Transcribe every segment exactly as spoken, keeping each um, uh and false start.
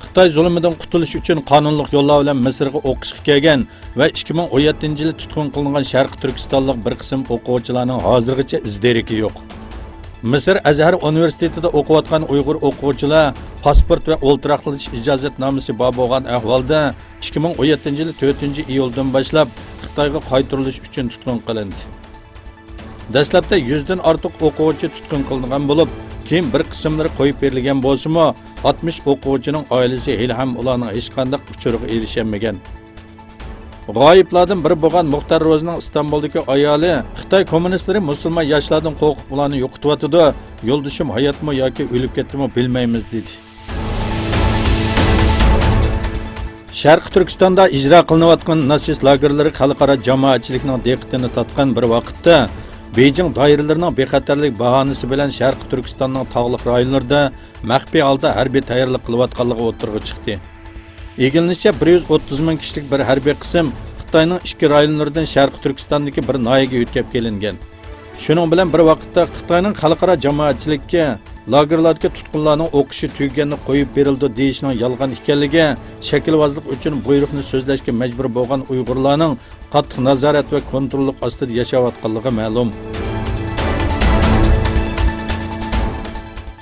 خىتاي زۇلۇمىدىن قۇتۇلۇش ئۈچۈن قانۇنلۇق يوللار بىلەن مىسىرغا ئوقۇشقا كەلگەن ۋە ئىككى مىڭ ئون يەتتىنچى يىلى تۇتقۇن قىلىنغان شەرقىي تۈركىستانلىق بىر قىسىم ئوقۇغۇچىلارنىڭ ھازىرغىچە ئىز دېرىكى يوق. مىسىر ئەزھەر ئۇنىۋېرسىتېتىدا ئوقۇۋاتقان ئۇيغۇر ئوقۇغۇچىلار پاسپورت ۋە ئولتۇراقلىشىش ئىجازەتنامىسى بار بولغان ئەھۋالدا، ئىككى مىڭ ئون يەتتىنچى يىلى تۆتىنچى ئىيۇلدىن باشلاپ خىتايغا قايتۇرۇلۇش ئۈچۈن تۇتقۇن قىلىندى. دەسلەپتە يۈزدىن ئارتۇق ئوقۇغۇچى تۇتقۇن قىلىنغان بولۇپ، كېيىن بىر قىسىملىرى قويۇپ بېرىلگەن بولسىمۇ، ئاتمىش ئوقۇغۇچىنىڭ ئائىلىسى ھېلىھەم ئۇلارنىڭ ھېچقانداق ئۇچۇرىغا ئېرىشەلمىگەن. غايىبلاردىن بىرى بولغان مۇختار روزىنىڭ ئىستانبۇلدىكى ئايالى خىتاي كوممۇنىستلىرى مۇسۇلمان ياشلاردىن قورقۇپ ئۇلارنى يوقىتىۋاتىدۇ، يولدىشىم ھاياتمۇ ياكى ئۆلۈپ كەتتىمۇ بىلمەيمىز، دېدى. شەرقىي تۈركىستاندا ئىجرا قىلىنىۋاتقان ناتسىست لاگېرلىرى خەلقئارا جامائەتچىلىكنىڭ دىققىتىنى تارتقان بىر ۋاقىتتا، بېيجىڭ دائىرىلىرىنىڭ بىخەتەرلىك باھانىسى بىلەن شەرقىي تۈركىستاننىڭ تاغلىق رايونلىرىدا مەخپىي ھالدا ھەربىي تەييارلىق قىلىۋاتقانلىقى ئوتتۇرىغا چىقتى. ئىگىلىنىشىچە، بىر يۈز ئوتتۇز مىڭ كىشىلىك بىر ھەربىي قىسىم خىتاينىڭ ئىككى رايونلىرىدىن شەرقىي تۈركىستاندىكى بىر ناھىيەگە يۆتكەپ كېلىنگەن. شۇنىڭ بىلەن بىر ۋاقىتتا، خىتاينىڭ خەلقئارا جامائەتچىلىككە لاگېرلاردىكى تۇتقۇنلارنىڭ ئوقۇشى تۈگىگەندە قويۇپ بېرىلىدۇ دېيىشىنىڭ يالغان ئىكەنلىكى، شەكىلۋازلىق ئۈچۈن بۇيرۇقنى سۆزلەشكە مەجبۇر بولغان ئۇيغۇرلارنىڭ قاتتىق نازارەت ۋە كونتروللۇق ئاستىدا ياشاۋاتقانلىقى مەلۇم.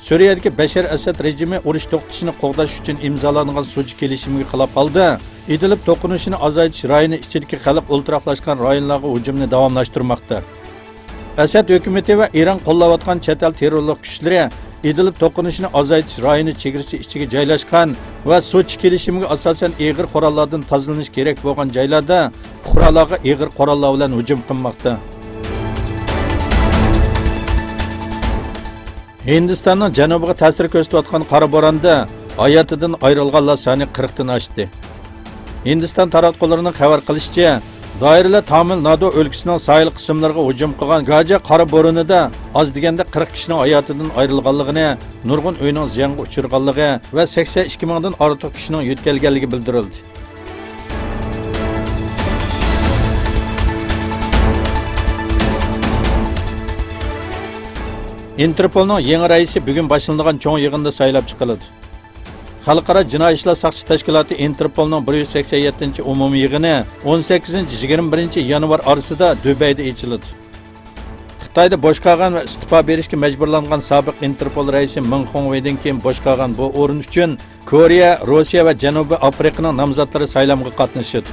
سۈرىيەدىكى بەشەر ئەسەد رېجىمى ئۇرۇش توختىتىشنى قوغداش ئۈچۈن ئىمزالانغان سوچى كېلىشىمىگە خىلاپ ھالدا، ئىدلىب توقۇنۇشىنى ئازايتىش رايونى ئىچىدىكى خەلق ئولتۇراقلاشقان رايونلارغا ھۇجۇمنى داۋاملاشتۇرماقتا. ئەسەد ھۆكۈمىتى ۋە ئىران قوللاۋاتقان چەت ئەل تېررورلۇق كۈچلىرى ئىدلىب توقۇنۇشىنى ئازايتىش رايونى چېگرىسى ئىچىگە جايلاشقان ۋە سوچى كېلىشىمىگە ئاساسەن ئېغىر قوراللاردىن تازىلىنىش كېرەك بولغان جايلاردا پۇقرالارغا ئېغىر قوراللار بىلەن ھۇجۇم قىلماقتا. ھىندىستاننىڭ جەنۇبىغا تەسىر كۆرسىتىۋاتقان قارا بوراندا ھاياتىدىن ئايرىلغانلار سانى قىرىقتىن ئاشتى. ھىندىستان تاراتقۇلىرىنىڭ خەۋەر قىلىشىچە، دائىرىلەر تامىل نادۇ ئۆلكىسىنىڭ ساھىل قىسىملىرىغا ھۇجۇم قىلغان گاجا قارا بورىنىدا ئاز دېگەندە قىرىق كىشىنىڭ ھاياتىدىن ئايرىلغانلىقىنى، نۇرغۇن ئۆينىڭ زىيانغا ئۇچرىغانلىقى ۋە سەكسەن ئىككى مىڭدىن ئارتۇق كىشىنىڭ يۆتكەلگەنلىكى بىلدۈرۈلدى. ئىنتېرپولنىڭ يېڭى رەئىسى بۈگۈن باشلىنىدىغان چوڭ يىغىندا سايلاپ چىقىلىدۇ. خەلقئارا جىنايى ئىشلار ساقچى تەشكىلاتى ئىنتېرپولنىڭ بىر يۈز سەكسەن يەتتىنچى ئومۇمىي يىغىنى ئون سەككىزىنچى، يىگىرمە بىرىنچى يانۋار ئارىسىدا دۇبەيدە ئېچىلىدۇ. خىتايدا بوش قالغان ۋە ئىستېپا بېرىشكە مەجبۇرلانغان سابىق ئىنتېرپول رەئىسى مېڭ خۇڭۋېيدىن كېيىن بوش قالغان بۇ ئورۇن ئۈچۈن كورېيە، روسىيە ۋە جەنۇبىي ئافرىقىنىڭ نامزاتلىرى سايلامغا قاتنىشىدۇ.